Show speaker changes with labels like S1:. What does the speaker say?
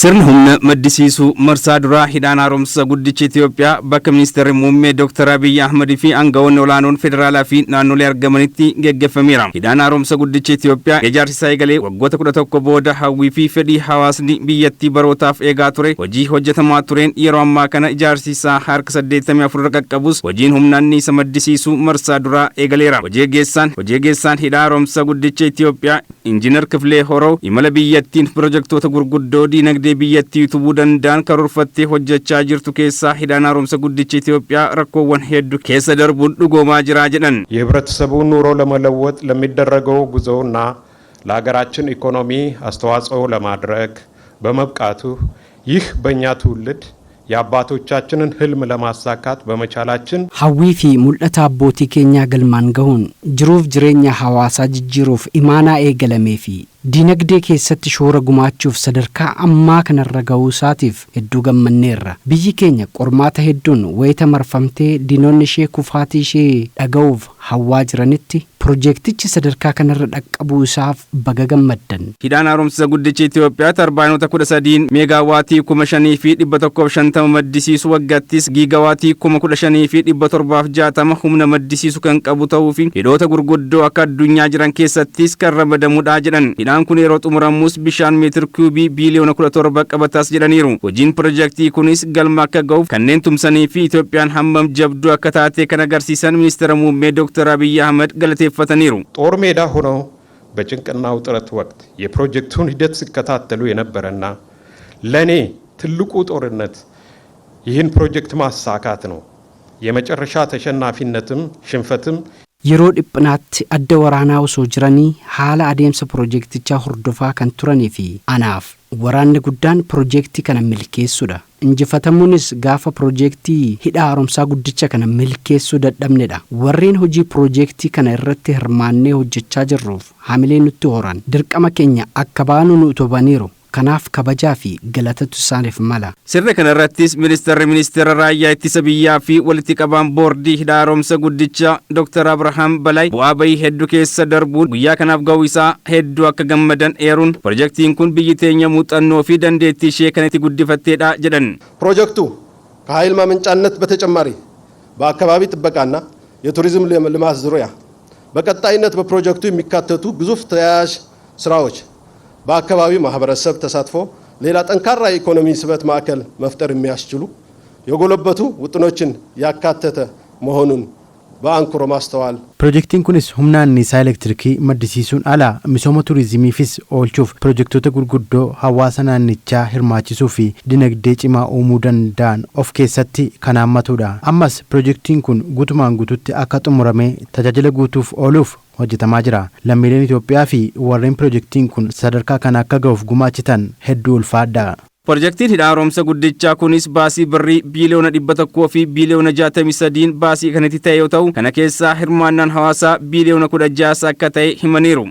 S1: Sirni humna maddisiisuu marsaa duraa hidhaan haaromsa guddicha Itoophiyaa bakka ministeerri muummee Dr. Abiyyi Ahmad fi aangawoonni olaanoon federaalaa fi naannolee argamanitti geggeeffameera. Hidhaan haaromsa guddicha Itoophiyaa ijaarsi isaa eegalee waggoota 11 booda hawwii fi fedhii hawaasni biyyattii barootaaf eegaa ture hojii hojjetamaa tureen yeroo ammaa kana ijaarsi isaa harka 84 irra qaqqabus hojiin humna anniisa maddisiisuu marsaa duraa eegaleera. Hojii geggeessaan hidha haaromsa guddicha Itoophiyaa Injiinar Kifilee Horoo imala biyyattiin pirojektoota gurguddoo diinagdee biyyattii utubuu danda'an karoorfattee hojjechaa jirtu keessaa hidhaan haaromsa guddicha Itoophiyaa rakkoowwan hedduu keessa darbuun dhugoomaa jira jedhan.
S2: የህብረተሰቡን ኑሮ ለመለወጥ ለሚደረገው ጉዞና ለሀገራችን ኢኮኖሚ አስተዋጽኦ ለማድረግ በመብቃቱ ይህ በእኛ ትውልድ የአባቶቻችንን ህልም ለማሳካት በመቻላችን
S3: Hawwii fi mul'ata abbootii keenyaa galmaan gahuun jiruuf jireenya hawaasaa jijjiiruuf imaanaa eegalamee fi diinagdee keessatti shoora gumaachuuf sadarkaa ammaa kanarra gahuu isaatiif hedduu gammanneerra. Biyyi keenya qormaata hedduun wayita marfamtee diinonni ishee kufaatii ishee dhaga'uuf hawwaa jiranitti piroojeektichi sadarkaa kanarra dhaqqabuu isaaf baga gammaddan.
S1: Hidhaan haaromsa guddicha Itoophiyaa tarbaayinoota 13n meegaawaatii 5150 maddisiisu waggaattis giigawaatii 15,760 humna maddisiisu kan qabu ta'uu fi hidhoota gurguddoo akka addunyaa jiran keessattis kan ramadamudha jedhan. Hidhaan kun yeroo xumuramus bishaan meetir kiubii biiliyoona 17 qabatas jedhaniiru. Hojiin pirojektii kunis galma akka ga'uuf kanneen tumsanii fi Itoophiyaan hammam jabduu akka taate kan agarsiisan ministeera muummee Dr. Abiyyi Ahmad galateeffataniiru.
S2: ጦር ሜዳ ሆነው በጭንቅና ውጥረት ወቅት የፕሮጀክቱን ሂደት ሲከታተሉ የነበረና ለእኔ ትልቁ ጦርነት ይህን ፕሮጀክት ማሳካት ነው፣ የመጨረሻ ተሸናፊነትም ሽንፈትም
S3: Yeroo dhiphinaatti adda waraanaa osoo jiranii haala adeemsa piroojeektichaa hordofaa kan turanii fi anaaf waraanni guddaan piroojeektii kana milkeessuudha. Injifatamuunis gaafa piroojeektii hidha haaromsaa guddicha kana milkeessuu dadhabnedha. Warreen hojii piroojeektii kana irratti hirmaannee hojjechaa jirruuf hamilee nutti horan, dirqama keenya akka baanu nu utubaniiru. Kanaaf kabajaa fi galatatu isaaniif mala.
S1: Sirna kana irrattis ministeerri ministeera raayyaa ittisa biyyaa fi walitti qabaan boordii hidha haaromsa guddicha Dr. Abrahaam Balay bu'aa bayii hedduu keessa darbuun guyyaa kanaaf ga'uu isaa hedduu akka gammadan eeruun pirojektiin kun biyyi teenya muuxannoo fi dandeettii ishee kan itti guddifatteedha jedhan.
S4: ፕሮጀክቱ ከኃይል ማመንጫነት በተጨማሪ በአካባቢ ጥበቃና የቱሪዝም ልማት ዙሪያ በቀጣይነት በፕሮጀክቱ የሚካተቱ ግዙፍ ተያያዥ ስራዎች በአካባቢው ማህበረሰብ ተሳትፎ ሌላ ጠንካራ የኢኮኖሚ ስበት ማዕከል መፍጠር የሚያስችሉ የጎለበቱ ውጥኖችን ያካተተ መሆኑን በአንክሮ ማስተዋል
S5: Pirojektiin kunis humna anniisaa elektirikii maddisiisuun ala misooma turizimiifis oolchuuf pirojektoota gurguddoo hawaasa naannichaa hirmaachisuu fi dinagdee cimaa uumuu danda'an of keessatti kan hammatudha. Ammas pirojektiin kun guutumaan guututti akka xumuramee tajaajila guutuuf ooluuf hojjetamaa jira. Lammiileen Itoophiyaa fi warreen pirojektiin kun sadarkaa kana akka ga'uuf gumaachitan hedduu ulfaadha.
S1: Pirojektiin hidha haaromsa guddichaa kunis baasii birrii biiliyoona 163 baasii kan itti ta'e yoo ta'u, kana keessaa hirmaannaan hawaasaa biiliyoona 16 akka ta'e himaniiru.